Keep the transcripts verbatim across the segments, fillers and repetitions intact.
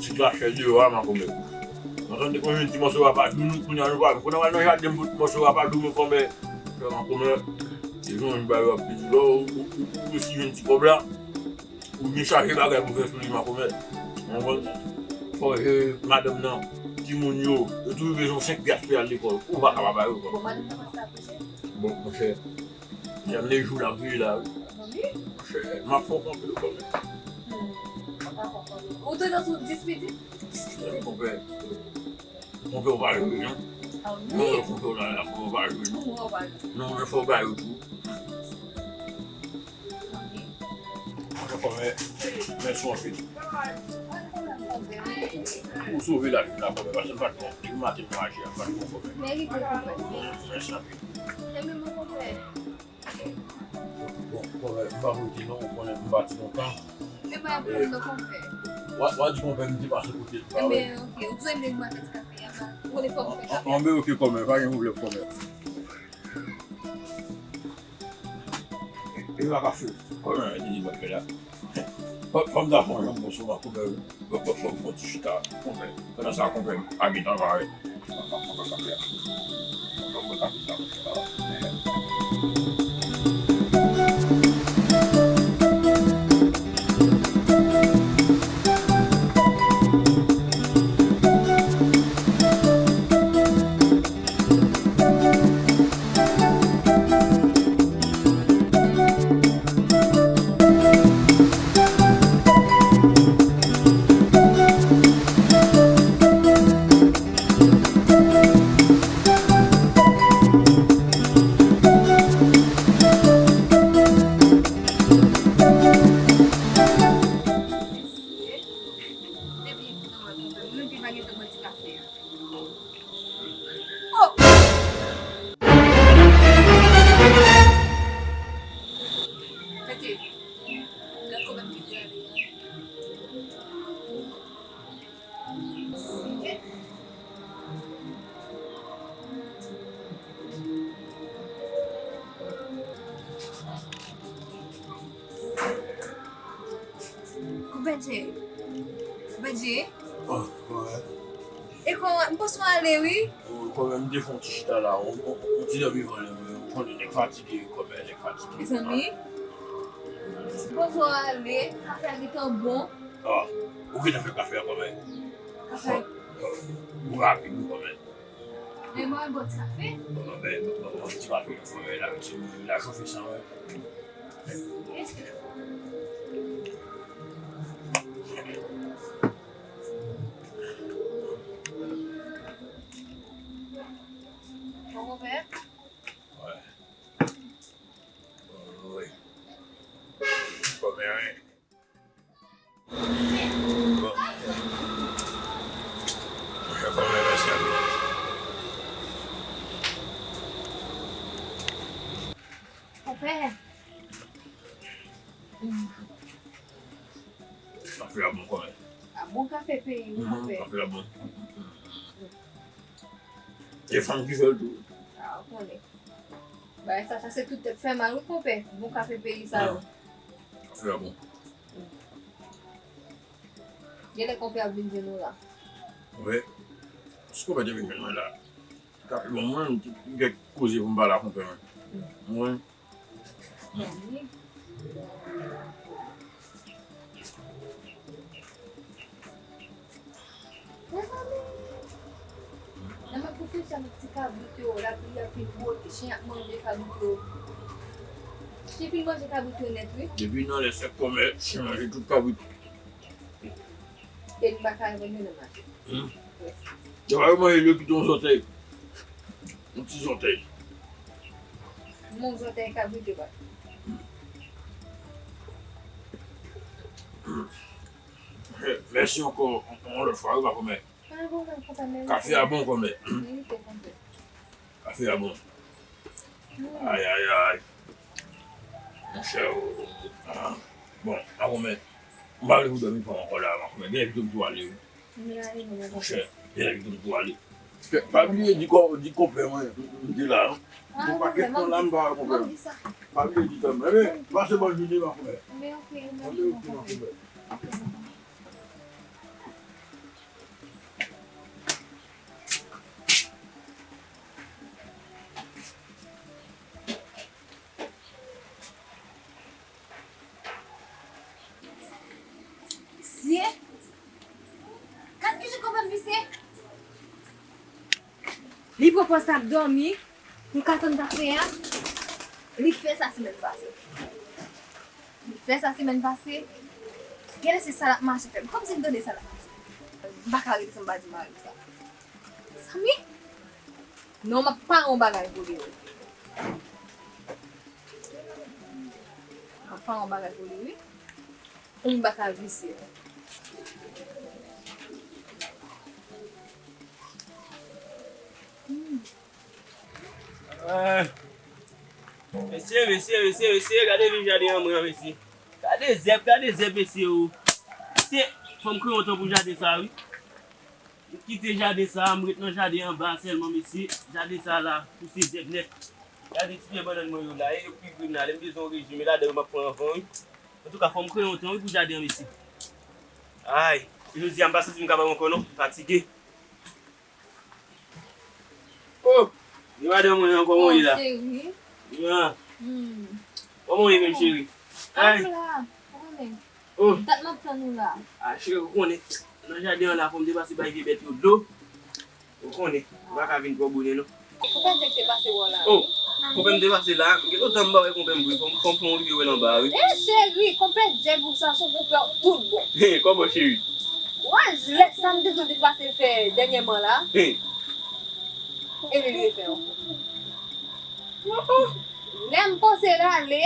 ti krachè deyò a, makomè. Mwen konn te konn jwenn ti mòso rapadou, nou, kounye a nou pa, kounye a nou al nan jaden pou ti mòso rapadou, men kòmè, frè makomè, se jan yon bagay yo ap piti. Lè ou, ou, ou, ou resi jwenn ti kòb la, ou vin chaje bagay pou fè sou li, makomè. Ou konprann? Fò w jere madanm nan, timoun yo, yo toujou bezwen senk pyas pou y al lekòl. Ou pa ka pa ba yo, kòmè. Bon, madanm nan pa sa kouche? Bon, monchè, janm de jou l ap veye la, wi. Monchè, m ap fè w kanpe, kòmè. Hmm, m ap fè w kanpe. Ou toujou sou dis pitit? Konpè, konpè w pa jwe, non? Ah, wi. Non, konpè w la, la, konpè w pa jwe, non. Konpè w pa jwe. Non, men fò w ba yo tou. Konpè, mèsi anpil. Ou sove lavi m la, konpè, paske m pa t bon. Depi maten m mache a, m pa t bon, konpè. Mèsi anpil. Bon, konpè, m pa pou di non, ou konnen m pati lontan. E pa pwoblèm non, konpè. W a, w a di konpè m di pase kote l, pa vre? Enben, ok, ou bezwen m vin mwen fè ti kafe a, ba. Ou konnen fò m fè kafe a. Anben, ok, kòmè, pa gen pwoblèm, kòmè. E pa kafe, kòmè, di di mwen fè la. Fò, fò m ta fè yon janm bon sou mwen, kòmè. Bon, bon, bon, bon, ti chita, konpè. Pandan sa, konpè, a gentan pare. Depi, non, mwen konprann. Mwen menm ki pa gen tan bwè ti kafe a. Oh! Tete, gad kòman m kite ale. Konpè Jay. Konpè Jay. Oh, ouais. E kòman, m panse w ale, wi. Wi, kòmè, m te fè yon ti chita la, yon, yon, yon ti dòmi vòlè mwen, ou konnen nèg fatige, kòmè, nèg fatige. Mezanmi, m panse w ale, kafe a gentan bon. Ah, ou gentan fè kafe a, kòmè? Kafe a. Ou rapid, wi, kòmè. Men mwen, bon ti kafe. Bon, bon, bon, bon, ti kafe, kòmè, la, ti, la chofe san, wi. Bon, konpè. Wè. Wi. Konpè, wi. Bon. Konpè, mèsi anpil. Konpè. Kafe a bon, konpè. A bon kafe peyi, wi, konpè. Kafe a bon. E fanm ki fè l tou. A, ou konnen. Bagay sa, sa se tout tèt fè mal, wi, konpè. Bon kafe peyi sa yo. Kafe a bon. Genlè konpè ap vin jwenn nou la. Wi. Si konpè te vin jwenn mwen la, ta pi bon, mwen, m gen koze pou m pale ak konpè mwen. Mwen, Mezanmi! Nan men pou fè sa, ti kabrit yo, lapli ap vin bwote, chen ap manje kabrit yo. Chen fin manje kabrit yo nèt, wi. Depi nan lè sèk kòmè, chen manje tout kabrit. E li pa ka reponn yo nan mache. Hmm. Yo pa yo manje, yo kite yon zòtèy. Yon ti zòtèy. Yon zòtèy kabrit yo pa. Mèsi ankò yon lòt fwa, wi, pa kòmè. Pa gen pwoblèm, konpè, mèsi. Kafe a bon, kòmè. Merite, konpè. Kafe a bon. Hmm. Ay, ay, ay. Monchè, o, o, o. Ah. Bon, a kòmè. M pa vle pou dòmi pran ankò la, ma kòmè. Gen lè pito m tou ale, wi. Monchè, gen lè pito m tou ale. Pa bliye di kò, di konpè mwen, m te la, non. Gon pakèt tan la, m pa wè konpè. Pa bliye di tann mwen. Pase bòn jounen, ma kòmè. Anben, ok, mèsi, ma kòmè. Visye? Gad ki jan konpè m visye. Li pran pòz ap dòmi, m ka tann kafe a. Li fè sa semèn pase. Li fè sa semèn pase. Genlè se sa l ap mache fè m. Kòmsi m tande sa l ap mache. M pa ka rete san m pa di mari m sa. Samy? Non, m ap pare yon bagay pou li, wi. M ap pare yon bagay pou li, wi. Yon bagay visye. Hmm. Eh. Mesye, mesye, mesye, mesye, gade vin jaden an mwen an, mesye. Gade zèb, gade zèb, mesye, o. Mesye, Fò m kreye yon tan pou jaden sa a, wi. M kite jaden sa a, m ret nan jaden anba a sèlman, mesye. Jaden sa a la, pouse zèb nèt. Gade ti pye bannann mwen yo la, e yo ki vre m la, lè m bezwen yon rejim, e ladan yo m ap pran anvan, wi. Antouka, fò m kreye yon tan, wi, pou jaden an, mesye. Ay, jodi a, m pa santi m kapab ankò, non, m fatige. Oh, gen madanm mwen an, kòman w ye la? Oh, cheri. Ah. Hmm. Kòman w ye menm, cheri? Ay. M la, ou konnen. Oh. Dat m ap tann ou la. Ah, cheri, ou konnen. Nan jaden an la, fò m te pase bay vye bèt yo dlo. Ou konnen. Ou pa ka vin twò bonnen, non. Konpè Djèk te pase wè w la. Oh, konpè m te pase la. Gen lontan m pa wè konpè m vre. Fò m, fò m, fò m rive wè l anba, wi. Eh, cheri, konpè Djèk ou sa, se yon konpè tout bon. Hey, kòman, cheri? Wè, lè sa m te di w te pase fè dènyèman la. Hey. E li, li refè ankò. Lè m panse l ale,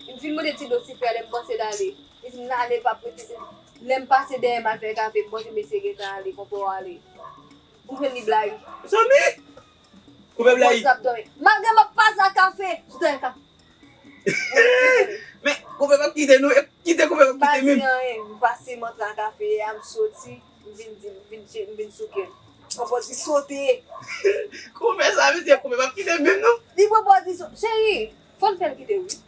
m fin mande ti Dosifè, lè m panse l ale. Li di m l ale, l p ap rete. Lè m pase dèyè m al fè kafe, m panse mesye gentan ale, konpè w ale. M jwenn li blayi. Zanmi! Konpè blayi. Konpè ap dòmi. Malgre m ap pase a kafe, sou tèl ka. Men, konpè p ap kite nou, e kite konpè p ap kite menm. M pa di anyen, m pase, m antre a kafe a, m soti, m vin di, m vin che-, m vin souke l. Konpè di sote. Konpè sa, mesye, konpè p ap kite menm, non. Li pran pozisyon. Cheri, fò n fè l kite, wi.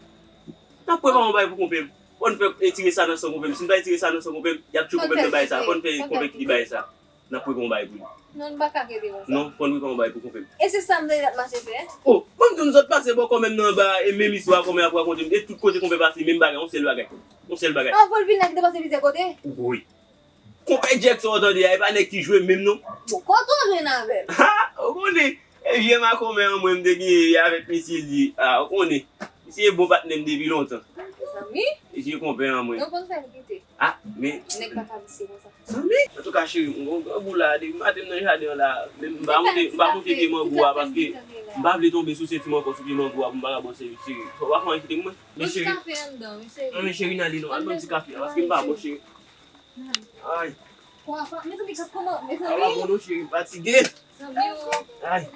N ap prepare yon bagay pou konpè m. Fò n fè etire sa nan san konpè m. Si n pa etire sa nan san konpè m, y ap tchwe konpè m nan bagay sa. Fò n fè konpè kite bagay sa. N ap prepare yon bagay pou li. Non, nou pa ka kite konsa. Non, fò n prepare yon bagay pou konpè m. E se sa m te ap mache fè. Oh, ban m di w, nou sot pase bò kò menm nan anba, e menm istwa kòmè ap rakonte m. E tout kote konpè pase, menm bagay, yon sèl bagay. Yon sèl bagay. Anvan l vin la, ki te pase plizyè kote? Wi. Konpè Djèk sa w tande a, e pa nèg ki jwe menm non. Bon, kote w jwenn avè l? Ha! Ou konnen, e vye makomè an mwen m te genyen avèk misye li. Ah, ou konnen. Misye e bon patnè m depi lontan. Mezanmi. Misye konpè an mwen. Non, konn fè l kite. Ah, men. Nèg pa ka visye konsa. Zanmi, antouka, cheri, m gon grangou la, depi maten m nan jaden an la, men m pa monte, m pa monte pye mango a, paske m pa vle tonbe sou senti m ankò sou pye mango a pou m pa ka ba w sèvis, cheri. Fò w pa fè anyen kite mwen. Men cheri. Yon ti kafe anndan, wi, cheri. Non, men cheri, n ale non, al pran ti kafe a, paske m pa bon, cheri. Ay. Mezanmi, gad kòman, mezanmi. Ala bon non, cheri, m fatige. Zanmi o. Ay.